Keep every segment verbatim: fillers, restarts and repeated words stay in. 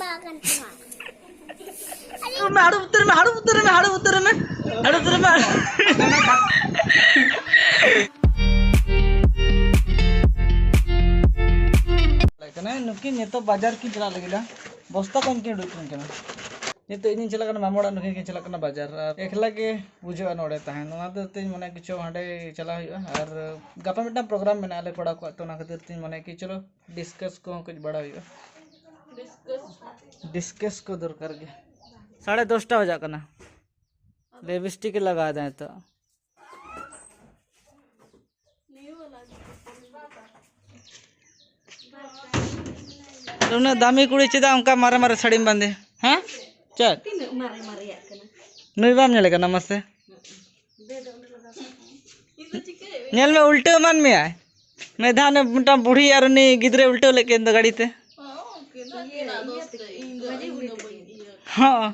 ᱵᱟᱜᱟᱱ ᱛᱟᱢᱟ᱾ ᱟᱨᱮ ᱢᱟ, ᱦᱟᱲᱩᱵ ᱩᱛᱟᱹᱨ ᱢᱮ, ᱦᱟᱲᱩᱵ ᱩᱛᱟᱹᱨ ᱢᱮ, ᱦᱟᱲᱩᱵ ᱩᱛᱟᱹᱨ ᱢᱮ, ᱦᱟᱲᱩᱵ ᱩᱛᱟᱹᱨ ᱢᱮ᱾ ᱠᱟᱱᱟ, ᱱᱩᱠᱤᱱ ᱱᱤᱛᱚᱜ ᱵᱟᱡᱟᱨ ᱠᱤᱱ ᱪᱟᱞᱟᱜ ᱞᱟᱹᱜᱤᱫ ᱟ᱾ ᱵᱚᱥᱛᱟ ᱠᱚ ᱩᱱᱠᱤᱱ ᱩᱰᱩᱠ ᱠᱤᱱ ᱠᱟᱱᱟ᱾ ᱱᱤᱛᱚᱜ ᱤᱧᱤᱧ ᱪᱟᱞᱟᱜ ᱠᱟᱱᱟ ᱢᱟᱢᱚ ᱚᱲᱟᱜ, ᱱᱩᱠᱤᱱ ᱠᱤᱱ ᱪᱟᱞᱟᱜ ᱠᱟᱱᱟ ᱵᱟᱡᱟᱨ᱾ ᱟᱨ ᱮᱠᱞᱟ ᱜᱮ ᱵᱩᱡᱷᱟᱹᱜᱼᱟ ᱱᱚᱰᱮ ᱛᱟᱦᱮᱸ, ᱱᱚᱣᱟ ᱫᱚ ᱛᱤᱧ ᱢᱚᱱᱮ ᱠᱤᱪᱷᱩ ᱦᱟᱸᱰᱮ ᱪᱟᱞᱟᱜ ᱦᱩᱭᱩᱜᱼᱟ᱾ ᱟᱨ ᱜᱟᱯᱟ ᱢᱤᱫᱴᱟᱝ ᱯᱨᱳᱜᱨᱟᱢ ᱢᱮᱱᱟᱜᱼᱟ ᱟᱞᱮ ᱠᱚᱲᱟ ᱠᱚᱣᱟᱜ, ᱛᱚ ᱚᱱᱟ ᱠᱷᱟᱹᱛᱤᱨ ᱛᱤᱧ ᱢᱚᱱᱮ ᱠᱤ ᱪᱚᱞᱚ ᱰᱤᱥᱠᱟᱥ ᱠᱚᱦᱚᱸ ᱠᱟᱹᱡ ᱵᱟᱲᱟ ᱦᱩᱭᱩᱜᱼᱟ᱾ ᱰᱤᱥᱠᱟᱥ ᱠᱚ ᱫᱚᱨᱠᱟᱨ ᱜᱮ᱾ ᱥᱟᱲᱮ ᱫᱚᱥᱴᱟ ᱵᱟᱡᱟᱜ ᱠᱟᱱᱟ, ᱞᱤᱯᱥᱴᱤᱠ ᱮ ᱞᱟᱜᱟᱣ ᱮᱫᱟ ᱱᱤᱛᱚᱜ᱾ ᱩᱱᱟᱹᱜ ᱫᱟᱢᱤ ᱠᱩᱲᱤ ᱪᱮᱫᱟᱜ ᱚᱱᱠᱟ ᱢᱟᱨᱮ ᱢᱟᱨᱮ ᱥᱟᱹᱲᱤᱢ ᱵᱟᱸᱫᱮ? ᱦᱮᱸ? ᱪᱮᱫ? ᱛᱤᱱᱟᱹᱜ ᱢᱟᱨᱮ ᱢᱟᱨᱮᱭᱟᱜ ᱠᱟᱱᱟ? ᱱᱩᱭ ᱵᱟᱢ ᱧᱮᱞᱮ ᱠᱟᱱᱟ? ᱢᱟᱥᱮ ᱵᱮᱰ ᱚᱸᱰᱮ ᱞᱟᱜᱟᱣ ᱠᱟᱜ ᱢᱮ᱾ ᱤᱧ ᱫᱚ ᱪᱤᱠᱟᱹᱭ? ᱧᱮᱞ ᱢᱮ, ᱩᱞᱴᱟᱹᱣ ᱮᱢᱟᱱ ᱢᱮᱭᱟᱭ᱾ ᱢᱤᱫ ᱫᱷᱟᱣ ᱚᱱᱮ ᱢᱤᱫᱴᱟᱝ ᱵᱩᱲᱦᱤ ᱟᱨ ᱩᱱᱤ ᱜᱤᱫᱽᱨᱟᱹ ᱩᱞᱴᱟᱹᱣ ᱞᱮᱫ ᱠᱤᱱ ᱫᱚ ᱜᱟᱹᱰᱤ ᱛᱮ᱾ ᱚ, ᱩᱱᱠᱤᱱ ᱫᱚ ᱤᱭᱟᱹ, ᱟᱹᱠᱤᱱᱟᱜ ᱫᱳᱥ ᱛᱮ, ᱤᱧ ᱫᱚ, ᱤᱧ ᱫᱚ ᱵᱟᱹᱧ ᱤᱭᱟᱹ᱾ ᱦᱚᱸ᱾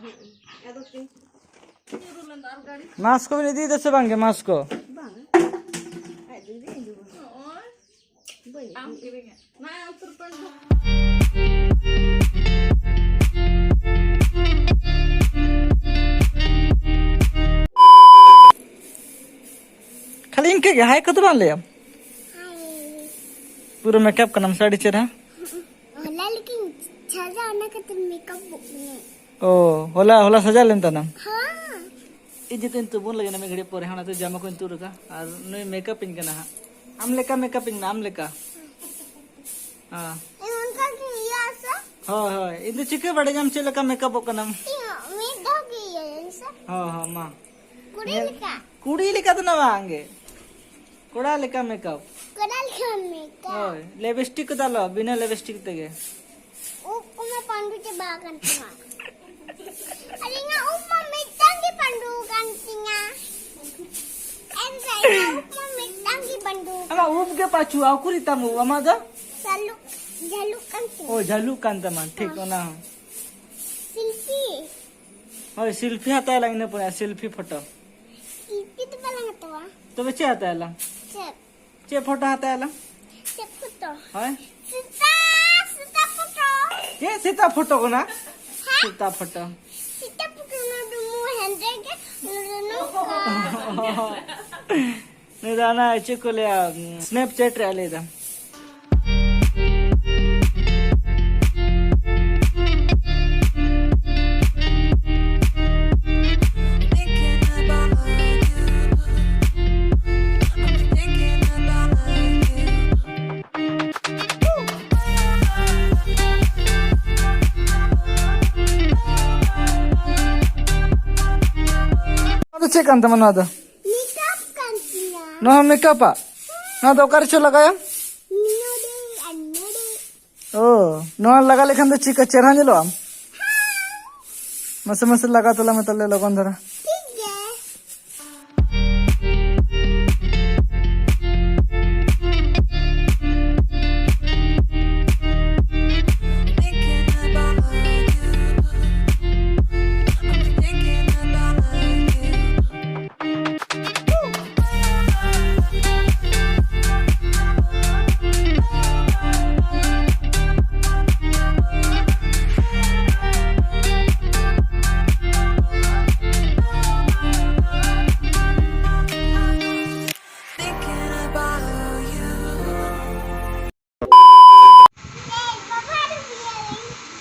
ᱟᱫᱚ ᱛᱤᱧ ᱧᱩᱨᱩ ᱞᱮᱱ ᱫᱚ ᱟᱨ ᱜᱟᱹᱰᱤ᱾ ᱢᱟᱥᱠ ᱠᱚᱵᱤᱱ ᱤᱫᱤᱭᱮᱫᱟ ᱥᱮ ᱵᱟᱝ ᱜᱮ, ᱢᱟᱥᱠ ᱠᱚ? ᱵᱟᱝ᱾ ᱟᱡ ᱫᱚ ᱤᱫᱤ ᱤᱧ ᱫᱚ ᱵᱟᱝ᱾ ᱱᱚᱜᱼᱚᱭ᱾ ᱵᱟᱹᱧ ᱟᱢ ᱤᱫᱤ᱾ ᱠᱤᱨᱤᱧᱟ᱾ ᱱᱟ ᱩᱛᱟᱹᱨ ᱯᱟᱹᱧ ᱫᱚ᱾ ᱠᱷᱟᱹᱞᱤ ᱤᱱᱠᱟᱹ ᱜᱮ, ᱦᱟᱭ ᱠᱚᱫᱚ ᱵᱟᱝ ᱞᱟᱹᱭᱟᱢ? ᱦᱟᱭ᱾ ᱯᱩᱨᱟᱹ ᱢᱮᱠᱟᱯ ᱠᱟᱱᱟᱢ ᱥᱮ ᱟᱹᱰᱤ ᱪᱮᱨᱦᱟ? ᱦᱚᱞᱟ ᱞᱮᱠᱟᱧ ᱥᱟᱡᱟ, ᱚᱱᱟ ᱠᱷᱟᱹᱛᱤᱨ ᱢᱮᱠᱟᱯᱚᱜ ᱠᱟᱹᱱᱟᱹᱧ᱾ ᱚ, ᱦᱚᱞᱟ, ᱦᱚᱞᱟ ᱥᱟᱡᱟᱣ ᱞᱮᱱ ᱛᱟᱱᱟᱢ? ᱦᱮᱸ᱾ ᱤᱧ ᱡᱚᱛᱚᱧ ᱛᱩᱵᱩᱱ ᱞᱟᱹᱜᱤᱫ ᱢᱤᱫ ᱜᱷᱟᱹᱲᱤᱡ ᱯᱚᱨᱮ, ᱚᱱᱟᱛᱮ ᱡᱟᱢᱟ ᱠᱚᱧ ᱛᱩᱫ ᱟᱠᱟᱫ ᱟᱨ ᱱᱩᱭ ᱢᱮᱠᱟᱯ ᱤᱧ ᱠᱟᱱᱟ ᱦᱟᱸᱜ᱾ ᱟᱢ ᱞᱮᱠᱟ ᱢᱮᱠᱟᱯ ᱤᱧ ᱢᱮ, ᱟᱢ ᱞᱮᱠᱟ᱾ ᱦᱮᱸ᱾ ᱤᱧ ᱚᱱᱠᱟ ᱜᱤᱧ ᱤᱭᱟᱹᱜᱼᱟ ᱥᱮ? ᱦᱳᱭ, ᱦᱳᱭ, ᱤᱧ ᱫᱚ ᱪᱤᱠᱟᱹ ᱵᱟᱲᱟᱭᱟᱢ ᱪᱮᱫ ᱞᱮᱠᱟ ᱢᱮᱠᱟᱯᱚᱜ ᱠᱟᱱᱟᱢ? ᱤᱧ ᱢᱤᱫ ᱫᱷᱟᱣ ᱜᱮ ᱤᱭᱟᱹᱭᱟᱹᱧ ᱥᱮ? ᱦᱳᱭ, ᱦᱳᱭ, ᱢᱟ᱾ ᱠᱩᱲᱤ ᱧᱮᱞ ᱞᱮᱠᱟ? ᱠᱩᱲᱤ ᱞᱮᱠᱟ ᱫᱚ ᱱᱟᱜ ᱵᱟᱝ ᱜᱮ, ᱠᱚᱲᱟ ᱞᱮᱠᱟ ᱢᱮᱠᱟᱯ᱾ ᱠᱚᱲᱟ ᱞᱮᱠᱟ ᱢᱮᱠᱟᱯ᱾ ᱦᱳᱭ, ᱞᱤᱯᱥᱴᱤᱠ ᱠᱚᱫᱚ ᱟᱞᱚ, ᱵᱤᱱᱟᱹ ᱞᱤᱯᱥᱴᱤᱠ ᱛᱮᱜᱮ᱾ ᱩᱵ ᱠᱚᱢᱟ ᱯᱟᱺᱰᱩ ᱪᱟᱵᱟ ᱟᱠᱟᱱ ᱛᱟᱢᱟ᱾ ᱟᱨ ᱤᱧᱟᱹᱜ ᱩᱵ ᱢᱟ ᱢᱤᱫᱴᱟᱝ ᱜᱮ ᱯᱟᱺᱰᱩ ᱟᱠᱟᱱ ᱛᱤᱧᱟ᱾ ᱮᱱᱨᱮ ᱤᱧᱟᱹᱜ ᱩᱵ ᱢᱟ ᱢᱤᱫᱴᱟᱝ ᱜᱮ ᱯᱟᱺᱰᱩ ᱟᱠᱟᱱ᱾ ᱟᱢᱟᱜ ᱩᱵ ᱜᱮ ᱯᱟᱹᱪᱩᱜᱼᱟ, ᱩᱠᱩᱨᱤᱡ ᱛᱟᱢ ᱩᱵ ᱟᱢᱟᱜ ᱫᱚ? ᱡᱷᱟᱹᱞᱩᱜ, ᱡᱷᱟᱹᱞᱩᱜ ᱠᱟᱱ ᱛᱤᱧᱟ᱾ ᱚ, ᱡᱷᱟᱹᱞᱩᱜ ᱠᱟᱱ ᱛᱟᱢᱟ, ᱴᱷᱤᱠ, ᱦᱚᱸ᱾ ᱚᱱᱟ ᱦᱚᱸ᱾ ᱥᱮᱞᱯᱷᱤ᱾ ᱦᱳᱭ, ᱥᱮᱞᱯᱷᱤ ᱦᱟᱛᱟᱣ ᱟᱞᱟᱝ ᱤᱱᱟᱹ ᱯᱚᱨᱮ, ᱥᱮᱞᱯᱷᱤ ᱯᱷᱳᱴᱳ᱾ ᱥᱮᱞᱯᱷᱤ ᱫᱚ ᱵᱟᱞᱟᱝ ᱦᱟᱛᱟᱣᱟ᱾ ᱛᱚᱵᱮ ᱪᱮᱫ ᱦᱟᱛᱟᱣ ᱟᱞᱟᱝ? ᱪᱮᱫ? ᱪᱮᱫ ᱯᱷᱳᱴᱳ ᱦᱟᱛᱟᱣ ᱟᱞᱟᱝ? ᱪᱮᱫ ᱯᱷᱳᱴᱳ? ᱦᱳᱭ᱾ ᱥᱮᱛᱟ, ᱥᱮᱛᱟ ᱯᱷᱳᱴᱳ᱾ ᱪᱮᱫ ᱥᱮᱛᱟ ᱯᱷᱳᱴᱳ ᱠᱟᱱᱟ? ᱥᱮᱛᱟ ᱯᱷᱳᱴᱳ᱾ ᱥᱮᱛᱟ ᱯᱷᱳᱴᱳ, ᱱᱚᱣᱟ ᱫᱚ ᱢᱩ ᱦᱮᱸᱫᱮ ᱜᱮ, ᱱᱚᱣᱟ ᱫᱚ ᱱᱚᱝᱠᱟ᱾ ᱱᱩᱭ ᱫᱚ ᱚᱱᱟ ᱪᱮᱫ ᱠᱚ ᱞᱟᱹᱭᱟ, Snapchat ᱨᱮ ᱞᱟᱹᱭ ᱫᱟ᱾ ᱱᱚᱣᱟ ᱫᱚ ᱪᱮᱫ ᱠᱟᱱ ᱛᱟᱢᱟ ᱱᱚᱣᱟ ᱫᱚ? ᱢᱮᱠᱟᱯ ᱠᱟᱱ ᱛᱤᱧᱟ᱾ ᱱᱚᱣᱟ ᱦᱚᱸ ᱢᱮᱠᱟᱯᱟᱜ? ᱱᱚᱣᱟ ᱫᱚ ᱚᱠᱟ ᱨᱮᱪᱚ ᱞᱟᱜᱟᱭᱟᱢ? ᱱᱚᱰᱮ ᱟᱨ ᱱᱚᱰᱮ᱾ ᱳ, ᱱᱚᱣᱟ ᱞᱟᱜᱟ ᱞᱮᱠᱷᱟᱱ ᱫᱚ ᱪᱮᱫ ᱠᱟ ᱪᱮᱦᱨᱟ ᱧᱮᱞᱚᱜ ᱟᱢ? ᱢᱟᱥᱮ ᱢᱟᱥᱮ ᱞᱟᱜᱟ ᱛᱟᱞᱟᱝ ᱢᱮ ᱛᱟᱦᱞᱮ ᱞᱚᱜᱚᱱ ᱫᱷᱟᱨᱟ᱾ ᱴᱷᱤᱠ ᱜᱮ᱾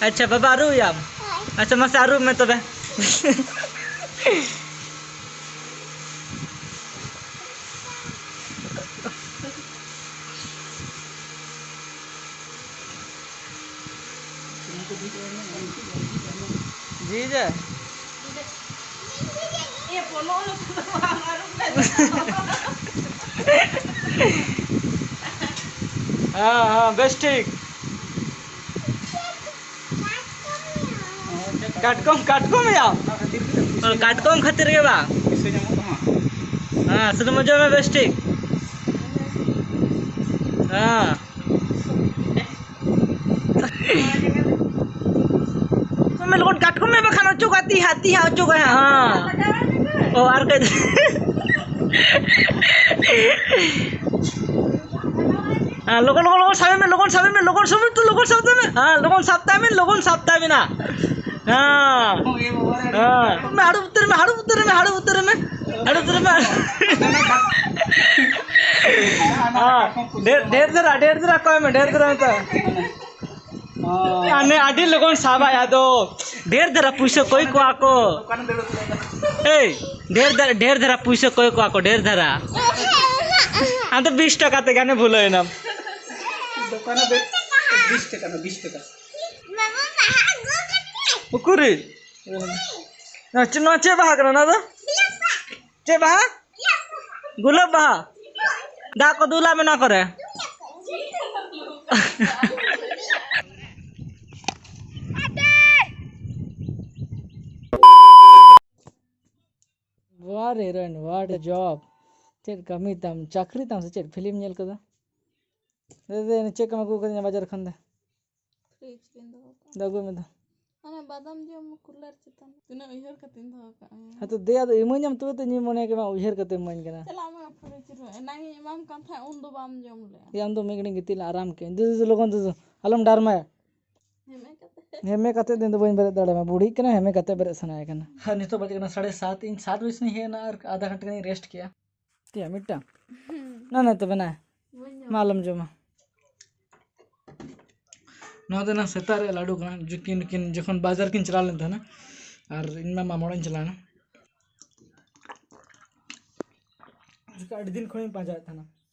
ᱟᱪᱪᱷᱟ, ᱵᱟᱵᱟ ᱟᱹᱨᱩᱵ ᱮᱭᱟᱢ? ᱦᱳᱭ᱾ ᱟᱪᱪᱷᱟ, ᱢᱟᱥᱮ ᱟᱹᱨᱩᱵ ᱢᱮ ᱛᱚᱵᱮ᱾ ᱡᱤᱡᱟ᱾ ᱦᱮᱸ, ᱦᱮᱸ, ᱵᱮᱥ ᱴᱷᱤᱠ᱾ ᱠᱟᱴᱠᱚᱢ, ᱠᱟᱴᱠᱚᱢ ᱭᱟ᱾ ᱠᱟᱴᱠᱚᱢ ᱠᱷᱟᱹᱛᱤᱨ ᱜᱮ ᱵᱟᱝ? ᱦᱮᱸ, ᱥᱩᱫᱷᱩ ᱢᱚᱡᱚᱜ ᱢᱮ, ᱵᱮᱥ ᱴᱷᱤᱠ᱾ ᱦᱮᱸ᱾ ᱠᱟᱴᱠᱚᱢ ᱢᱮ ᱞᱚᱜᱚᱱ, ᱠᱟᱴᱠᱚᱢ ᱢᱮ, ᱵᱟᱠᱷᱟᱱ ᱚᱪᱚᱜᱟ ᱛᱤ ᱦᱟᱸᱜ, ᱛᱤ ᱦᱟᱸᱜ ᱚᱪᱚᱜᱟ ᱦᱟᱸᱜ, ᱦᱮᱸ᱾ ᱚ, ᱟᱨ ᱠᱟᱹᱡ᱾ ᱦᱮᱸ, ᱞᱚᱜᱚᱱ, ᱞᱚᱜᱚᱱ, ᱞᱚᱜᱚᱱ ᱥᱟᱵ ᱢᱮ, ᱞᱚᱜᱚᱱ ᱥᱟᱵ ᱢᱮ, ᱞᱚᱜᱚᱱ ᱥᱟᱵ ᱢᱮ, ᱞᱚᱜᱚᱱ ᱥᱟᱵ ᱛᱟᱭ ᱢᱮ᱾ ᱦᱮᱸ, ᱞᱚᱜᱚᱱ ᱥᱟᱵ ᱛᱟᱭ ᱢᱮ, ᱞᱚᱜᱚᱱ ᱥᱟᱵ ᱛᱟᱭ ᱢᱮ ᱱᱟ᱾ ᱦᱮᱸ᱾ ᱢᱮ, ᱦᱟᱹᱲᱩᱵ ᱩᱛᱟᱹᱨ ᱢᱮ, ᱦᱟᱹᱲᱩᱵ ᱩᱛᱟᱹᱨ ᱢᱮ, ᱦᱟᱹᱲᱩᱵ ᱩᱛᱟᱹᱨ ᱢᱮ, ᱦᱟᱹᱲᱩᱵ ᱩᱛᱟᱹᱨ ᱢᱮ᱾ ᱦᱮᱸ, ᱰᱷᱮᱨ, ᱰᱷᱮᱨ ᱫᱷᱟᱨᱟ, ᱰᱷᱮᱨ ᱫᱷᱟᱨᱟ ᱠᱚᱭ ᱢᱮ, ᱰᱷᱮᱨ ᱫᱷᱟᱨᱟ ᱢᱮᱛᱟᱭ᱾ ᱟᱨ ᱱᱮ ᱟᱹᱰᱤ ᱞᱚᱜᱚᱱ ᱥᱟᱵᱟᱭ ᱟᱫᱚ᱾ ᱰᱷᱮᱨ ᱫᱷᱟᱨᱟ ᱯᱩᱭᱥᱟᱹ ᱠᱚᱭ ᱠᱚᱣᱟ ᱠᱚ᱾ ᱮᱭ, ᱰᱷᱮᱨ ᱫᱷᱟᱨᱟ, ᱰᱷᱮᱨ ᱫᱷᱟᱨᱟ ᱯᱩᱭᱥᱟᱹ ᱠᱚᱭ ᱠᱚᱣᱟ ᱠᱚ, ᱰᱷᱮᱨ ᱫᱷᱟᱨᱟ᱾ ᱟᱢ ᱫᱚ ᱵᱤᱥ ᱴᱟᱠᱟ ᱛᱮ ᱜᱟᱱᱮ ᱵᱷᱩᱞᱟᱹᱣ ᱮᱱᱟᱢ᱾ ᱫᱚᱠᱟᱱ ᱨᱮ ᱵᱤᱥ ᱴᱟᱠᱟ ᱨᱮᱱᱟᱜ, ᱵᱤᱥ ᱴᱟᱠᱟ᱾ ᱩᱠᱩᱨᱤᱡ? ᱱᱚᱣᱟ ᱪᱮᱫ, ᱱᱚᱣᱟ ᱪᱮᱫ ᱵᱟᱦᱟ ᱠᱟᱱᱟ ᱱᱚᱣᱟ ᱫᱚ? ᱪᱮᱫ ᱵᱟᱦᱟ? ᱜᱩᱞᱟᱹᱵ ᱵᱟᱦᱟ᱾ ᱫᱟᱜ ᱠᱚ ᱫᱩᱞᱟᱜ ᱢᱮ ᱱᱚᱣᱟ ᱠᱚᱨᱮ᱾ What heroine, what job? ᱪᱮᱫ ᱠᱟᱹᱢᱤ ᱛᱟᱢ? ᱪᱟᱹᱠᱨᱤ ᱛᱟᱢ ᱥᱮ ᱪᱮᱫ? ᱯᱷᱤᱞᱢ ᱧᱮᱞ ᱠᱚᱫᱚ? ᱫᱮ, ᱫᱮ, ᱪᱮᱫ ᱠᱚᱢ ᱟᱹᱜᱩ ᱠᱟᱫᱤᱧᱟ ᱵᱟᱡᱟᱨ ᱠᱷᱚᱱ ᱫᱚ? Fridge ᱨᱤᱧ ᱫᱚᱦᱚ ᱠᱟᱜᱼᱟ᱾ ᱫᱚ ᱟᱹᱜᱩᱭ ᱢᱮ ᱫᱚ᱾ ᱚᱱᱟ ᱵᱟᱫᱟᱢ ᱡᱚᱢ cooler ᱪᱮᱛᱟᱱ ᱨᱮ᱾ ᱛᱤᱱᱟᱹᱜ ᱩᱭᱦᱟᱹᱨ ᱠᱟᱛᱮᱧ ᱫᱚᱦᱚ ᱠᱟᱜᱼᱟ᱾ ᱦᱮᱸ ᱛᱚ, ᱫᱮ, ᱟᱫᱚ ᱤᱢᱟᱹᱧᱟᱢ ᱛᱚᱵᱮ ᱛᱚ ᱤᱧᱤᱧ ᱢᱚᱱᱮᱭᱟ ᱠᱤ ᱵᱟᱝ ᱩᱭᱦᱟᱹᱨ ᱠᱟᱛᱮᱢ ᱤᱢᱟᱹᱧ ᱠᱟᱱᱟ᱾ ᱪᱟᱞᱟᱜ ᱢᱮ fridge ᱨᱮ᱾ ᱮᱱᱟᱝ ᱤᱧ ᱮᱢᱟᱢ ᱠᱟᱱ ᱛᱟᱦᱮᱸᱫ, ᱩᱱ ᱫᱚ ᱵᱟᱢ ᱡᱚᱢ ᱞᱮᱜᱼᱟ᱾ ᱮ, ᱟᱢ ᱫᱚ ᱢᱤᱫ ᱜᱷᱟᱹᱲᱤᱡ ᱜᱤᱛᱤᱡ ᱞᱮ ᱟᱨᱟᱢ ᱠᱮᱫ᱾ ᱫᱩ, ᱫᱩ, ᱫᱩ, ᱞᱚᱜᱚᱱ ᱫᱩ, ᱫᱩ᱾ ᱟᱞᱚᱢ ᱰᱟᱨᱢᱟᱭᱟ᱾ ᱦᱮᱢᱮ ᱠᱟᱛᱮ᱾ ᱦᱮᱢᱮ ᱠᱟᱛᱮ ᱫᱤᱱ ᱫᱚ ᱵᱟᱹᱧ ᱵᱮᱨᱮᱫ ᱫᱟᱲᱮᱭᱟᱜᱼᱟ᱾ ᱵᱩᱲᱦᱤᱜ ᱠᱟᱱᱟ, ᱦᱮᱢᱮ ᱠᱟᱛᱮ ᱵᱮᱨᱮᱫ ᱥᱟᱱᱟᱭᱮ ᱠᱟᱱᱟ᱾ ᱦᱮᱸ, ᱱᱤᱛᱚᱜ ᱵᱟᱡᱮ ᱠᱟᱱᱟ ᱥᱟᱲᱮ ᱥᱟᱛ᱾ ᱤᱧ ᱥᱟᱛ ᱵᱟᱡᱮ ᱥᱮᱫ ᱤᱧ ᱦᱮᱡ ᱮᱱᱟ ᱟᱨ ᱟᱫᱷᱟ ᱜᱷᱚᱱᱴᱟ ᱜᱟᱱᱤᱧ rest ᱠᱮᱜᱼᱟ᱾ ᱛᱤᱭᱟ ᱢᱤᱫᱴᱟᱝ? ᱦᱩᱸ᱾ ᱱᱟ, ᱱᱟ, ᱛᱚᱵᱮ ᱱᱟ᱾ ᱵᱟᱹᱧ ᱡᱚᱢᱟ᱾ ᱢᱟ ᱟᱞᱚᱢ ᱡᱚᱢᱟ᱾ ᱱᱚᱣᱟ ᱫᱚ ᱮᱱᱟᱝ ᱥᱮᱛᱟᱜ ᱨᱮ ᱞᱟᱹᱰᱩ ᱠᱟᱱᱟ, ᱡᱚᱠᱤᱱ, ᱱᱩᱠᱤᱱ ᱡᱚᱠᱷᱚᱱ ᱵᱟᱡᱟᱨ ᱠᱤᱱ ᱪᱟᱞᱟᱣ ᱞᱮᱱ ᱛᱟᱦᱮᱱᱟ, ᱟᱨ ᱤᱧ ᱢᱟ ᱢᱟᱢᱟ ᱚᱲᱟᱜ ᱤᱧ ᱪᱟᱞᱟᱣ ᱮᱱᱟ᱾ ᱟᱹᱰᱤ ᱫᱤᱱ ᱠᱷᱚᱱᱤᱧ ᱯᱟᱸᱡᱟᱭᱮᱫ ᱛᱟᱦᱮᱱᱟ,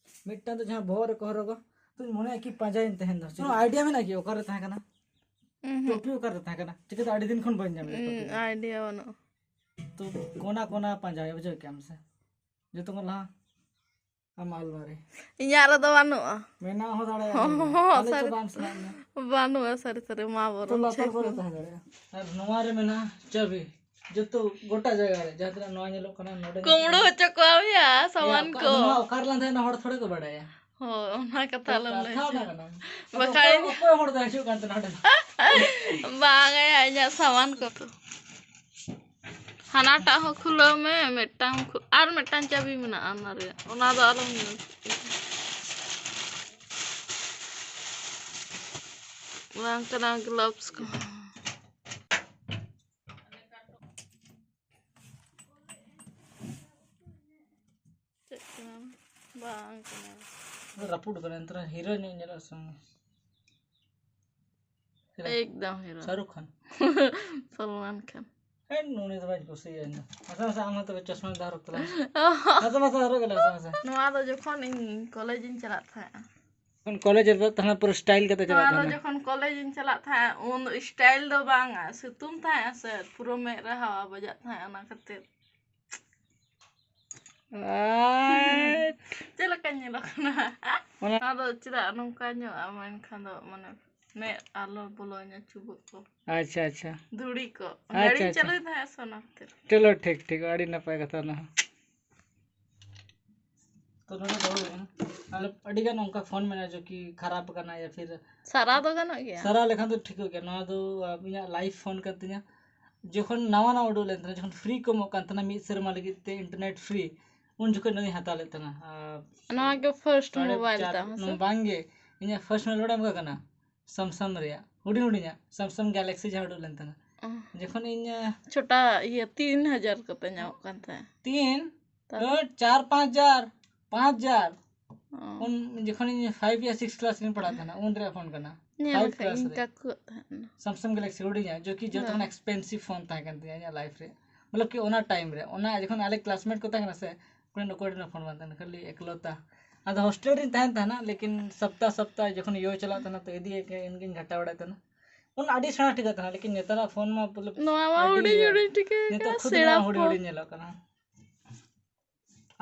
ᱢᱤᱫᱴᱟᱝ ᱫᱚ ᱡᱟᱦᱟᱸ ᱵᱚᱦᱚᱜ ᱨᱮᱠᱚ ᱦᱚᱨᱚᱜᱟ, ᱛᱚᱧ ᱢᱚᱱᱮᱭᱟ ᱠᱤ ᱯᱟᱸᱡᱟᱭᱟᱹᱧ ᱛᱟᱦᱮᱱ ᱫᱚ᱾ ᱠᱳᱱᱳ idea ᱢᱮᱱᱟᱜᱼᱟ ᱠᱤ ᱚᱠᱟᱨᱮ ᱛᱟᱦᱮᱸ ᱠᱟᱱᱟ? ᱩᱸᱦᱩᱸ᱾ ᱴᱳᱯᱤ ᱚᱠᱟᱨᱮ ᱛᱟᱦᱮᱸ ᱠᱟᱱᱟ? ᱪᱤᱠᱟᱹᱛᱮ ᱟᱹᱰᱤ ᱫᱤᱱ ᱠᱷᱚᱱ ᱵᱟᱹᱧ ᱧᱟᱢ ᱞᱮᱫ ᱴᱳᱯᱤ ᱫᱚ? Idea ᱵᱟᱹᱱᱩᱜᱼᱟ᱾ ᱛᱚ ᱠᱚᱱᱟ ᱠᱚᱱᱟ ᱯᱟᱸᱡᱟᱭᱟ, ᱵᱩᱡᱷᱟᱹᱣ ᱠᱮᱜᱼᱟᱢ ᱥᱮ? ᱡᱚᱛᱚ ᱠᱷᱚᱱ ᱞᱟᱦᱟ ᱟᱢᱟᱜ ᱟᱞᱢᱟᱨᱤ᱾ ᱤᱧᱟᱹᱜ ᱨᱮᱫᱚ ᱵᱟᱹᱱᱩᱜᱼᱟ᱾ ᱢᱮᱱᱟᱜ ᱦᱚᱸ ᱫᱟᱲᱮᱭᱟᱜᱼᱟ᱾ ᱦᱚᱸ, ᱦᱚᱸ, ᱦᱚᱸ, ᱯᱟᱞᱮ ᱪᱚ ᱥᱟᱹᱨᱤ᱾ ᱵᱟᱢ ᱥᱟᱱᱟᱭᱮᱫ ᱢᱮᱭᱟ᱾ ᱵᱟᱹᱱᱩᱜᱼᱟ, ᱥᱟᱹᱨᱤ, ᱥᱟᱹᱨᱤ, ᱢᱟ ᱛᱚ ᱵᱚᱨᱚᱝ ᱞᱟᱛᱟᱨ ᱪᱮᱫ ᱠᱚᱨᱮ ᱠᱚ? ᱛᱟᱦᱮᱸ ᱫᱟᱲᱮᱭᱟᱜᱼᱟ᱾ ᱟᱨ ᱱᱚᱣᱟ ᱨᱮ ᱢᱮᱱᱟᱜᱼᱟ ᱪᱟᱹᱵᱤ᱾ ᱡᱚᱛᱚ ᱜᱚᱴᱟ ᱡᱟᱭᱜᱟ ᱨᱮ, ᱡᱟᱦᱟᱸ ᱛᱤᱱᱟᱹᱜ ᱱᱚᱣᱟ ᱧᱮᱞᱚᱜ ᱠᱟᱱᱟ, ᱱᱚᱰᱮ ᱠᱩᱢᱵᱽᱲᱩ ᱧᱮᱞᱚᱜ ᱦᱚᱪᱚ ᱠᱚᱣᱟ ᱭᱟ ᱮᱭᱟ, ᱥᱟᱢᱟᱱ ᱚᱠᱟ, ᱠᱚ᱾ ᱱᱚᱣᱟ ᱚᱠᱟ ᱨᱮᱞᱟᱝ ᱛᱟᱦᱮᱸᱱᱟ, ᱦᱚᱲ ᱛᱷᱚᱲᱮ ᱠᱚ ᱵᱟᱰᱟᱭᱟ᱾ ᱦᱳᱭ, ᱚᱱᱟ ᱠᱟᱛᱷᱟ ᱛᱚ ᱟᱞᱚᱢ ᱞᱟᱹᱭ ᱠᱟᱛᱷᱟ ᱚᱱᱟ ᱦᱚᱪᱚ᱾ ᱠᱟᱱᱟ᱾ ᱟᱫᱚ ᱵᱟᱠᱷᱟᱡ ᱚᱠᱚᱭ, ᱚᱠᱚᱭ ᱦᱚᱲ ᱫᱚ ᱦᱤᱡᱩᱜ ᱠᱟᱱ ᱛᱟᱦᱮᱱᱟ ᱚᱸᱰᱮ ᱫᱚ? ᱵᱟᱝ ᱭᱟ, ᱤᱧᱟᱹᱜ ᱥᱟᱢᱟᱱ ᱠᱚ ᱛᱚ᱾ ᱦᱟᱱᱟᱴᱟᱜ ᱦᱚᱸ ᱠᱷᱩᱞᱟᱹᱣ ᱢᱮ, ᱢᱤᱫᱴᱟᱝ ᱠᱷᱩ-, ᱟᱨ ᱢᱤᱫᱴᱟᱝ ᱪᱟᱹᱵᱤ ᱢᱮᱱᱟᱜᱼᱟ ᱚᱱᱟ ᱨᱮᱭᱟᱜ, ᱚᱱᱟ ᱫᱚ ᱟᱞᱚᱢ ᱧᱮᱞ ᱴᱷᱤᱠᱟ᱾ ᱵᱟᱝ ᱠᱟᱱᱟ ᱜᱞᱳᱵᱷᱥ ᱠᱚ᱾ ᱪᱮᱫ ᱠᱟᱱᱟ? ᱵᱟᱝ ᱠᱟᱱᱟ᱾ ᱨᱟᱹᱯᱩᱫ ᱠᱟᱱᱟ, ᱮᱱᱛᱮ ᱨᱮᱦᱚᱸ ᱦᱤᱨᱳ ᱧᱚᱜ ᱧᱮᱞᱚᱜ ᱥᱚᱢᱚᱭ᱾ ᱦᱤᱨᱳ᱾ ᱮᱠᱫᱚᱢ ᱦᱤᱨᱳ᱾ ᱥᱟᱦᱨᱩᱠ ᱠᱷᱟᱱ᱾ ᱥᱚᱞᱢᱟᱱ ᱠᱷᱟᱱ᱾ ᱦᱮᱸ, ᱩᱱᱤ ᱫᱚ ᱵᱟᱹᱧ ᱠᱩᱥᱤᱭᱟᱭᱟ ᱤᱧ ᱫᱚ᱾ ᱢᱟᱥᱮ ᱢᱟᱥᱮ ᱟᱢ ᱦᱚᱸ ᱛᱚᱵᱮ ᱪᱚᱥᱢᱟ ᱫᱚ ᱦᱚᱨᱚᱜ ᱛᱟᱞᱟᱝ ᱢᱮ᱾ ᱢᱟᱥᱮ ᱢᱟᱥᱮ ᱦᱚᱨᱚᱜ ᱜᱮᱞᱮ ᱢᱟᱥᱮ ᱢᱟᱥᱮ᱾ ᱱᱚᱣᱟ ᱫᱚ ᱡᱚᱠᱷᱚᱱ ᱤᱧ ᱠᱚᱞᱮᱡᱽ ᱤᱧ ᱪᱟᱞᱟᱜ ᱛᱟᱦᱮᱸᱜᱼᱟ᱾ ᱡᱚᱠᱷᱚᱱ ᱠᱚᱞᱮᱡᱽ ᱨᱮᱫᱚ ᱛᱟᱦᱮᱱᱟ ᱯᱩᱨᱟᱹ ᱥᱴᱟᱭᱤᱞ ᱠᱟᱛᱮ ᱪᱟᱞᱟᱜ ᱱᱚᱣᱟ ᱫᱚ ᱛᱟᱦᱮᱱᱟ᱾ ᱡᱚᱠᱷᱚᱱ ᱠᱚᱞᱮᱡᱽ ᱤᱧ ᱪᱟᱞᱟᱜ ᱛᱟᱦᱮᱸᱜ, ᱩᱱ ᱫᱚ ᱥᱴᱟᱭᱤᱞ ᱫᱚ ᱵᱟᱝᱟ, ᱥᱤᱛᱩᱝ ᱛᱟᱦᱮᱸᱜᱼᱟ ᱥᱮ, ᱯᱩᱨᱟᱹ ᱢᱮᱫ ᱨᱮ ᱦᱟᱣᱟ ᱵᱟᱡᱟᱜ ᱛᱟᱦᱮᱸᱜ, ᱚᱱᱟ ᱠᱷᱟᱹᱛᱤᱨ᱾ ᱟᱨ ᱪᱮᱫ ᱞᱮᱠᱟᱧ ᱧᱮᱞᱚᱜ ᱠᱟᱱᱟ? ᱚᱱᱟ ᱚᱱᱟ ᱫᱚ ᱪᱮᱫᱟᱜ ᱱᱚᱝᱠᱟ ᱧᱚᱜᱼᱟ? ᱢᱮᱱᱠᱷᱟᱱ ᱫᱚ ᱢᱟᱱᱮ ᱢᱮᱫ ᱟᱞᱚ ᱵᱚᱞᱚᱧᱟ, ᱪᱩᱵᱟᱹᱜ ᱠᱚ, ᱟᱪᱪᱷᱟ, ᱟᱪᱪᱷᱟ᱾ ᱫᱷᱩᱲᱤ ᱠᱚ᱾ ᱟᱪᱪᱷᱟ, ᱜᱟᱹᱰᱤᱧ ᱟᱪᱪᱷᱟ᱾ ᱪᱟᱹᱞᱩᱭ ᱛᱟᱦᱮᱸᱜ ᱥᱮ, ᱚᱱᱟ ᱠᱷᱟᱹᱛᱤᱨ᱾ ᱪᱚᱞᱚ, ᱴᱷᱤᱠ, ᱴᱷᱤᱠ, ᱟᱹᱰᱤ ᱱᱟᱯᱟᱭ ᱠᱟᱛᱷᱟ ᱚᱱᱟ ᱦᱚᱸ᱾ ᱛᱚ ᱱᱚᱰᱮ ᱫᱚᱦᱚ ᱦᱩᱭ ᱮᱱᱟ᱾ ᱟᱨ ᱟᱹᱰᱤ ᱜᱟᱱ ᱚᱱᱠᱟ ᱯᱷᱳᱱ ᱢᱮᱱᱟᱜᱼᱟ, ᱡᱚ ᱠᱤ ᱠᱷᱟᱨᱟᱯ ᱟᱠᱟᱱᱟ ᱭᱟ ᱯᱷᱤᱨ ᱥᱟᱨᱟ ᱫᱚ ᱜᱟᱱᱚᱜ ᱜᱮᱭᱟ᱾ ᱥᱟᱨᱟ ᱞᱮᱠᱷᱟᱱ ᱫᱚ ᱴᱷᱤᱠᱚᱜ ᱜᱮᱭᱟ᱾ ᱱᱚᱣᱟ ᱫᱚ, ᱟ, ᱤᱧᱟᱹᱜ ᱞᱟᱭᱤᱯᱷ ᱯᱷᱳᱱ ᱠᱟᱱ ᱛᱤᱧᱟ᱾ ᱡᱚᱠᱷᱚᱱ ᱱᱟᱣᱟ ᱱᱟᱣᱟ ᱩᱰᱩᱠ ᱞᱮᱱ ᱛᱟᱦᱮᱱᱟ, ᱡᱚᱠᱷᱚᱱ ᱯᱷᱨᱤ ᱠᱚ ᱮᱢᱚᱜ ᱠᱟᱱ ᱛᱟᱦᱮᱱᱟ ᱢᱤᱫ ᱥᱮᱨᱢᱟ ᱞᱟᱹᱜᱤᱫ ᱛᱮ ᱤᱱᱴᱟᱨᱱᱮᱴ ᱯᱷᱨᱤ, ᱩᱱ ᱡᱚᱠᱷᱚᱱ ᱱᱚᱣᱟᱧ ᱦᱟᱛᱟᱣ ᱞᱮᱫ ᱛᱟᱦᱮᱱᱟ᱾ ᱟᱨ ᱱᱚᱣᱟ ᱜᱮ ᱯᱷᱟᱨᱥᱴ ᱥᱟᱲᱮ ᱢᱳᱵᱟᱭᱤᱞ ᱪᱟᱨ ᱛᱟᱢ, ᱦᱮᱸ ᱥᱮ? ᱱᱚᱣᱟ ᱵᱟᱝ ᱜᱮ, ᱤᱧᱟᱹᱜ ᱯᱷᱟᱨᱥᱴ ᱢᱳᱵᱟᱭᱤᱞ ᱵᱟᱲᱟᱭ ᱮᱢ ᱠᱟᱱᱟ ᱥᱟᱢᱥᱟᱝ ᱨᱮᱭᱟᱜ, ᱦᱩᱰᱤᱧ ᱦᱩᱰᱤᱧᱟᱜ ᱥᱟᱢᱥᱟᱝ ᱜᱮᱞᱟᱠᱥᱤ ᱡᱟᱦᱟᱸ ᱩᱰᱩᱠ ᱞᱮᱱ ᱛᱟᱦᱮᱱᱟ᱾ ᱚ᱾ ᱡᱚᱠᱷᱚᱱ ᱤᱧ, ᱟ, ᱪᱷᱳᱴᱟ ᱤᱭᱟᱹ ᱛᱤᱱ ᱦᱟᱡᱟᱨ ᱠᱟᱛᱮ ᱧᱟᱢᱚᱜ ᱠᱟᱱ ᱛᱟᱦᱮᱸᱫ᱾ ᱛᱤᱱ? ᱛᱟᱦᱚᱞᱮ? ᱳ, ᱪᱟᱨ ᱯᱟᱸᱪ ᱦᱟᱡᱟᱨ, ᱯᱟᱸᱪ ᱦᱟᱡᱟᱨ᱾ ᱚ᱾ ᱩᱱ ᱡᱚᱠᱷᱚᱱ ᱤᱧ ᱯᱷᱟᱭᱤᱵᱷ ᱭᱟ ᱥᱤᱠᱥ ᱠᱞᱟᱥ ᱨᱤᱧ ᱯᱟᱲᱦᱟᱜ ᱛᱟᱦᱮᱱᱟ, ᱩᱱ ᱨᱮᱭᱟᱜ ᱯᱷᱳᱱ ᱠᱟᱱᱟ᱾ ᱧᱮᱞ ᱯᱷᱟᱭᱤᱵᱷ ᱠᱟᱜ ᱠᱞᱟᱥ ᱤᱧ ᱨᱮ᱾ ᱠᱟᱠᱩᱣᱟᱜ ᱛᱟᱦᱮᱸ ᱞᱮᱱᱟ᱾ ᱥᱟᱢᱥᱟᱝ ᱜᱮᱞᱟᱠᱥᱤ ᱦᱩᱰᱤᱧᱟ, ᱡᱚ ᱠᱤ ᱡᱚᱛᱚ ᱠᱷᱚᱱ ᱦᱮᱸ᱾ ᱮᱠᱥᱯᱮᱱᱥᱤᱵᱷ ᱯᱷᱳᱱ ᱛᱟᱦᱮᱸ ᱠᱟᱱ ᱛᱤᱧᱟ ᱤᱧᱟᱹᱜ ᱞᱟᱭᱤᱯᱷ ᱨᱮ᱾ ᱢᱚᱛᱞᱚᱵ ᱠᱤ ᱚᱱᱟ ᱴᱟᱭᱤᱢ ᱨᱮ, ᱚᱱᱟ ᱡᱚᱠᱷᱚᱱ ᱟᱞᱮ ᱠᱞᱟᱥᱢᱮᱴ ᱠᱚ ᱛᱟᱦᱮᱸ ᱠᱟᱱᱟ ᱥᱮ, ᱚᱠᱚᱭ ᱚᱠᱚᱭ ᱴᱷᱮᱱ ᱯᱷᱳᱱ ᱵᱟᱝ ᱛᱟᱦᱮᱸ ᱠᱟᱱᱟ, ᱠᱷᱟᱹᱞᱤ ᱮᱠᱞᱚᱛᱟ᱾ ᱟᱫᱚ ᱦᱳᱥᱴᱮᱞ ᱨᱤᱧ ᱛᱟᱦᱮᱱ ᱛᱟᱦᱮᱱᱟ, ᱞᱮᱠᱤᱱ ᱥᱟᱯᱛᱟ ᱥᱟᱯᱛᱟ ᱡᱚᱠᱷᱚᱱ ᱭᱳ ᱪᱟᱞᱟᱜ ᱛᱟᱦᱮᱱᱟ, ᱛᱚ ᱤᱫᱤᱭᱮᱫ ᱜᱮ, ᱤᱧ ᱜᱤᱧ ᱜᱷᱟᱴᱟᱣ ᱵᱟᱲᱟᱭᱮᱫ ᱛᱟᱦᱮᱱᱟ᱾ ᱩᱱ ᱟᱹᱰᱤ ᱥᱮᱬᱟ ᱴᱷᱤᱠ ᱛᱟᱦᱮᱱᱟ, ᱞᱮᱠᱤᱱ ᱱᱮᱛᱟᱨᱟᱜ ᱯᱷᱳᱱ ᱢᱟ ᱢᱚᱛᱞᱚᱵ ᱱᱚᱣᱟ ᱢᱟ ᱟᱹᱰᱤ ᱦᱩᱰᱤᱧ ᱦᱩᱰᱤᱧ ᱴᱷᱤᱠᱟᱹ ᱱᱤᱛᱚᱜ ᱠᱟᱱᱟ, ᱠᱷᱩᱫ ᱥᱮᱬᱟ ᱱᱚᱣᱟ ᱦᱩᱰᱤᱧ ᱯᱷᱳᱱ᱾ ᱦᱩᱰᱤᱧ ᱧᱮᱞᱚᱜ ᱠᱟᱱᱟ᱾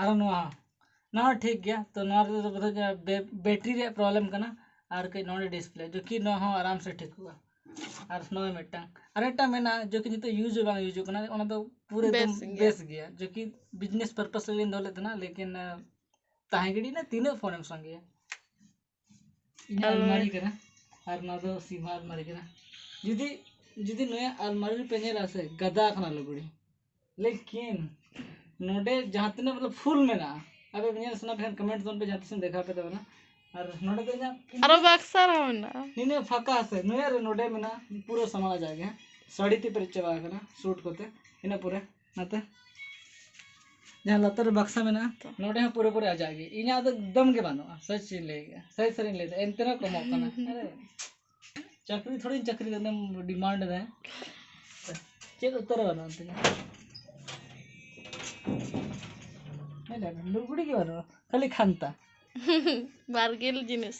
ᱟᱨ ᱱᱚᱣᱟ ᱦᱚᱸ, ᱱᱚᱣᱟ ᱦᱚᱸ ᱴᱷᱤᱠ ᱜᱮᱭᱟ᱾ ᱛᱚ ᱱᱚᱣᱟ ᱨᱮᱫᱚ ᱵᱳᱫᱷᱚᱭ ᱡᱟ ᱵᱮ-, ᱵᱮᱴᱨᱤ ᱨᱮᱭᱟᱜ ᱯᱨᱚᱵᱞᱮᱢ ᱠᱟᱱᱟ, ᱟᱨ ᱠᱟᱹᱡ ᱱᱚᱰᱮ ᱰᱤᱥᱯᱞᱮ, ᱡᱚ ᱠᱤ ᱱᱚᱣᱟ ᱦᱚᱸ ᱟᱨᱟᱢ ᱥᱮ ᱴᱷᱤᱠᱚᱜᱼᱟ᱾ ᱟᱨ ᱱᱚᱜᱼᱚᱭ ᱢᱤᱫᱴᱟᱝ, ᱟᱨ ᱢᱤᱫᱴᱟᱝ ᱢᱮᱱᱟᱜᱼᱟ, ᱡᱚ ᱠᱤ ᱱᱤᱛᱚᱜ ᱤᱭᱩᱡᱽ ᱦᱚᱸ ᱵᱟᱝ ᱤᱭᱩᱡᱚᱜ ᱠᱟᱱᱟ, ᱚᱱᱟ ᱫᱚ ᱯᱩᱨᱟᱹ ᱮᱠᱫᱚᱢ ᱵᱮᱥ ᱜᱮᱭᱟ᱾ ᱵᱮᱥ ᱜᱮᱭᱟ, ᱡᱚ ᱠᱤ ᱵᱤᱡᱽᱱᱮᱥ ᱯᱟᱨᱯᱟᱥ ᱞᱟᱹᱜᱤᱫ ᱞᱤᱧ ᱫᱚᱦᱚ ᱞᱮᱫ ᱛᱟᱦᱮᱱᱟ, ᱞᱮᱠᱤᱱ, ᱟ, ᱛᱟᱦᱮᱸ ᱜᱤᱰᱤᱭᱮᱱᱟ, ᱛᱤᱱᱟᱹᱜ ᱯᱷᱳᱱᱮᱢ ᱥᱟᱸᱜᱮᱭᱟ? ᱤᱧᱟᱹᱜ ᱟᱨ ᱟᱞᱢᱟᱨᱤ ᱠᱟᱱᱟ, ᱟᱨ ᱱᱚᱣᱟ ᱫᱚ ᱥᱤᱢᱟ ᱟᱞᱢᱟᱨᱤ ᱠᱟᱱᱟ᱾ ᱡᱩᱫᱤ, ᱡᱩᱫᱤ ᱱᱚᱣᱟ ᱟᱞᱢᱟᱨᱤ ᱨᱮᱯᱮ ᱧᱮᱞᱟ ᱥᱮ, ᱜᱟᱫᱟ ᱠᱟᱱᱟ ᱞᱩᱜᱽᱲᱤ, ᱞᱮᱠᱤᱱ ᱱᱚᱰᱮ ᱡᱟᱦᱟᱸ ᱛᱤᱱᱟᱹᱜ ᱢᱚᱛᱞᱚᱵ ᱯᱷᱩᱞ ᱢᱮᱱᱟᱜᱼᱟ, ᱟᱯᱮ ᱧᱮᱞ ᱥᱟᱱᱟ ᱯᱮ ᱠᱷᱟᱱ ᱠᱚᱢᱮᱱᱴ ᱛᱟᱵᱚᱱ ᱯᱮ, ᱡᱟᱦᱟᱸ ᱛᱤᱥ ᱤᱧ ᱫᱮᱠᱷᱟᱣ ᱯᱮ ᱛᱟᱵᱚᱱᱟ᱾ ᱟᱨ ᱱᱚᱰᱮ ᱫᱚ ᱤᱧᱟᱹᱜ ᱟᱨᱚ ᱵᱟᱠᱥᱟ ᱨᱮᱦᱚᱸ ᱢᱮᱱᱟᱜᱼᱟ᱾ ᱱᱤᱱᱟᱹᱜ ᱯᱷᱟᱸᱠᱟ ᱟᱥᱮ, ᱱᱩᱭᱟᱜ ᱨᱮ ᱱᱚᱰᱮ ᱢᱮᱱᱟᱜᱼᱟ ᱯᱩᱨᱟᱹ ᱥᱟᱢᱟᱱ ᱟᱡᱟᱜ ᱜᱮ, ᱦᱮᱸ᱾ ᱥᱟᱹᱲᱤ ᱛᱮ ᱯᱮᱨᱮᱡ ᱪᱟᱵᱟ ᱟᱠᱟᱱᱟ, ᱥᱩᱴ ᱠᱚᱛᱮ᱾ ᱤᱱᱟᱹ ᱯᱚᱨᱮ ᱱᱟᱛᱮ ᱡᱟᱦᱟᱸ ᱞᱟᱛᱟᱨ ᱨᱮ ᱵᱟᱠᱥᱟ ᱢᱮᱱᱟᱜᱼᱟ, ᱱᱚᱰᱮ ᱦᱚᱸ ᱯᱩᱨᱟᱹᱯᱩᱨᱤ ᱟᱡᱟᱜ ᱜᱮ᱾ ᱤᱧᱟᱹᱜ ᱫᱚ ᱮᱠᱫᱚᱢ ᱜᱮ ᱵᱟᱹᱱᱩᱜᱼᱟ, ᱥᱟᱹᱨᱤ ᱥᱟᱹᱨᱤᱧ ᱞᱟᱹᱭ ᱠᱮᱫᱟ, ᱥᱟᱹᱨᱤ ᱥᱟᱹᱨᱤᱧ ᱞᱟᱹᱭ ᱮᱫᱟ, ᱮᱱᱛᱮ ᱨᱮᱦᱚᱸ ᱠᱚᱢᱚᱜ ᱠᱟᱱᱟ᱾ ᱟᱨᱮ, ᱪᱟᱹᱠᱨᱤ ᱛᱷᱚᱲᱤᱧ ᱪᱟᱹᱠᱨᱤ ᱫᱟ, ᱩᱱᱟᱹᱜ ᱰᱤᱢᱟᱱᱰ ᱮᱫᱟ᱾ ᱪᱮᱫ ᱩᱛᱟᱹᱨ ᱵᱟᱹᱱᱩᱜᱼᱟ ᱛᱤᱧᱟ᱾ ᱞᱩᱜᱽᱲᱤ ᱜᱮ ᱵᱟᱹᱱᱩᱜᱼᱟ, ᱠᱷᱟᱹᱞᱤ ᱠᱷᱟᱱᱛᱟ᱾ ᱵᱟᱨᱜᱤᱞ ᱡᱤᱱᱤᱥ᱾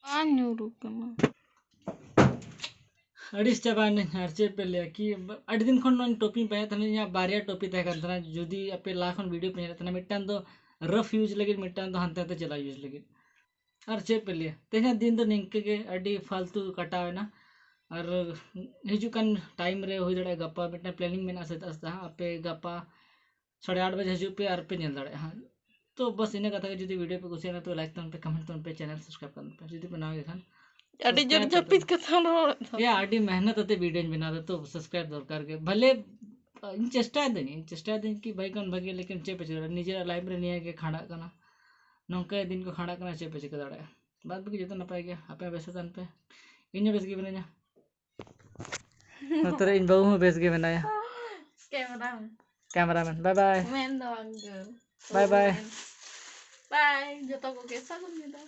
ᱵᱟᱝ ᱧᱩᱨᱩᱜ ᱠᱟᱱᱟ᱾ ᱟᱹᱲᱤᱥ ᱪᱟᱵᱟᱭᱮᱱᱟᱹᱧ, ᱟᱨ ᱪᱮᱫ ᱯᱮ ᱞᱟᱹᱭᱟ ᱠᱤ, ᱟᱹᱰᱤ ᱫᱤᱱ ᱠᱷᱚᱱ ᱱᱚᱣᱟ ᱴᱚᱯᱤᱧ ᱯᱟᱸᱡᱟᱭᱮᱫ ᱛᱟᱦᱮᱱᱟ, ᱤᱧᱟᱹᱜ ᱵᱟᱨᱭᱟ ᱴᱚᱯᱤ ᱛᱟᱦᱮᱸ ᱠᱟᱱ ᱛᱟᱦᱮᱱᱟ᱾ ᱡᱩᱫᱤ ᱟᱯᱮ ᱞᱟᱦᱟ ᱠᱷᱚᱱ ᱵᱷᱤᱰᱤᱭᱳ ᱯᱮ ᱧᱮᱞᱮᱫ ᱛᱟᱦᱮᱱᱟ, ᱢᱤᱫᱴᱟᱝ ᱫᱚ ᱨᱟᱯᱷ ᱤᱭᱩᱡᱽ ᱞᱟᱹᱜᱤᱫ, ᱢᱤᱫᱴᱟᱝ ᱫᱚ ᱦᱟᱱᱛᱮ ᱱᱟᱛᱮ ᱪᱟᱞᱟᱣ ᱤᱭᱩᱡᱽ ᱞᱟᱹᱜᱤᱫ᱾ ᱟᱨ ᱪᱮᱫ ᱯᱮ ᱞᱟᱹᱭᱟ, ᱛᱮᱦᱮᱧᱟᱜ ᱫᱤᱱ ᱫᱚ ᱱᱤᱝᱠᱟᱹ ᱜᱮ ᱟᱹᱰᱤ ᱯᱷᱟᱞᱛᱩ ᱠᱟᱴᱟᱣ ᱮᱱᱟ᱾ ᱟᱨ ᱦᱤᱡᱩᱜ ᱠᱟᱱ ᱴᱟᱭᱤᱢ ᱨᱮ ᱦᱩᱭ ᱫᱟᱲᱮᱭᱟᱜᱼᱟ ᱜᱟᱯᱟ ᱢᱤᱫᱴᱟᱝ ᱯᱞᱮᱱᱤᱝ ᱢᱮᱱᱟᱜᱼᱟ ᱥᱮᱛᱟᱜ ᱥᱮᱛᱟᱜ, ᱟᱯᱮ ᱜᱟᱯᱟ ᱥᱟᱲᱮ ᱟᱴ ᱵᱟᱡᱮ ᱦᱤᱡᱩᱜ ᱯᱮ ᱟᱨ ᱯᱮ ᱧᱮᱞ ᱫᱟᱲᱮᱭᱟᱜᱼᱟ ᱦᱟᱸᱜ᱾ ᱛᱚ ᱵᱟᱥ ᱤᱱᱟᱹ ᱠᱟᱛᱷᱟ ᱜᱮ, ᱡᱩᱫᱤ ᱵᱷᱤᱰᱤᱭᱳ ᱯᱮ ᱠᱩᱥᱤᱭᱟᱜᱼᱟ ᱛᱚ ᱞᱟᱭᱤᱠ ᱛᱟᱵᱚᱱ ᱯᱮ, ᱠᱚᱢᱮᱱᱴ ᱛᱟᱵᱚᱱ ᱯᱮ, ᱪᱮᱱᱮᱞ ᱥᱟᱵᱥᱠᱨᱟᱭᱤᱵ ᱛᱟᱵᱚᱱ ᱯᱮ, ᱡᱩᱫᱤ ᱯᱮ ᱱᱟᱣᱟ ᱜᱮ ᱠᱷᱟᱱ᱾ ᱟᱹᱰᱤ ᱡᱳᱨ ᱥᱟᱵᱥᱠᱨᱟᱭᱤᱵ ᱡᱟᱹᱯᱤᱫ ᱛᱟᱵᱚᱱ ᱠᱟᱛᱷᱟ ᱨᱚᱲ ᱛᱟᱢ᱾ ᱭᱟ, ᱟᱹᱰᱤ ᱢᱮᱦᱱᱚᱛ ᱟᱛᱮ ᱵᱷᱤᱰᱤᱭᱳᱧ ᱵᱮᱱᱟᱣ ᱮᱫᱟ, ᱛᱚ ᱥᱟᱵᱥᱠᱨᱟᱭᱤᱵ ᱫᱚᱨᱠᱟᱨ ᱜᱮ᱾ ᱵᱷᱟᱞᱮ, ᱤᱧ ᱪᱮᱥᱴᱟᱭ ᱫᱟᱹᱧ, ᱤᱧ ᱪᱮᱥᱴᱟᱭ ᱫᱟᱹᱧ ᱠᱤ ᱵᱷᱟᱹᱜᱤ ᱠᱷᱚᱱ ᱵᱷᱟᱹᱜᱤ, ᱞᱮᱠᱤᱱ ᱪᱮᱫ ᱯᱮ ᱪᱤᱠᱟᱹ ᱫᱟᱲᱮᱭᱟᱜᱼᱟ? ᱱᱤᱡᱮᱨᱟᱜ ᱞᱟᱭᱤᱯᱷ ᱨᱮ ᱱᱤᱭᱟᱹ ᱜᱮ ᱠᱷᱟᱸᱰᱟᱜ ᱠᱟᱱᱟ, ᱱᱚᱝᱠᱟ ᱜᱮ ᱫᱤᱱ ᱠᱚ ᱠᱷᱟᱸᱰᱟᱜ ᱠᱟᱱᱟ, ᱪᱮᱫ ᱯᱮ ᱪᱤᱠᱟᱹ ᱫᱟᱲᱮᱭᱟᱜᱼᱟ? ᱵᱟᱫ ᱵᱟᱹᱠᱤ ᱡᱚᱛᱚ ᱱᱟᱯᱟᱭ ᱜᱮ, ᱟᱯᱮ ᱦᱚᱸ ᱵᱮᱥ ᱜᱮ ᱛᱟᱦᱮᱱ ᱯᱮ, ᱤᱧ ᱦᱚᱸ ᱵᱮᱥ ᱜᱮ ᱢᱤᱱᱟᱹᱧᱟ᱾ ᱱᱚᱛᱮ ᱨᱮ ᱤᱧ ᱵᱟᱹᱦᱩ ᱦᱚᱸ ᱵᱮᱥ ᱜᱮ ᱢᱮᱱᱟᱭᱟ᱾ ᱠᱮᱢᱮᱨᱟ ᱢᱮᱱ᱾ ᱠᱮᱢᱮᱨᱟ ᱢᱮᱱ, ᱵᱟᱭ ᱵᱟᱭ᱾ ᱢᱮᱱ ᱫᱚ ᱵᱟᱝ ᱜᱮ᱾ ᱵᱟᱭ ᱵᱟᱭ᱾ ᱵᱟᱭ, ᱡᱚᱛᱚ ᱠᱚᱜᱮ ᱥᱟᱹᱜᱩᱱ ᱧᱤᱫᱟᱹ᱾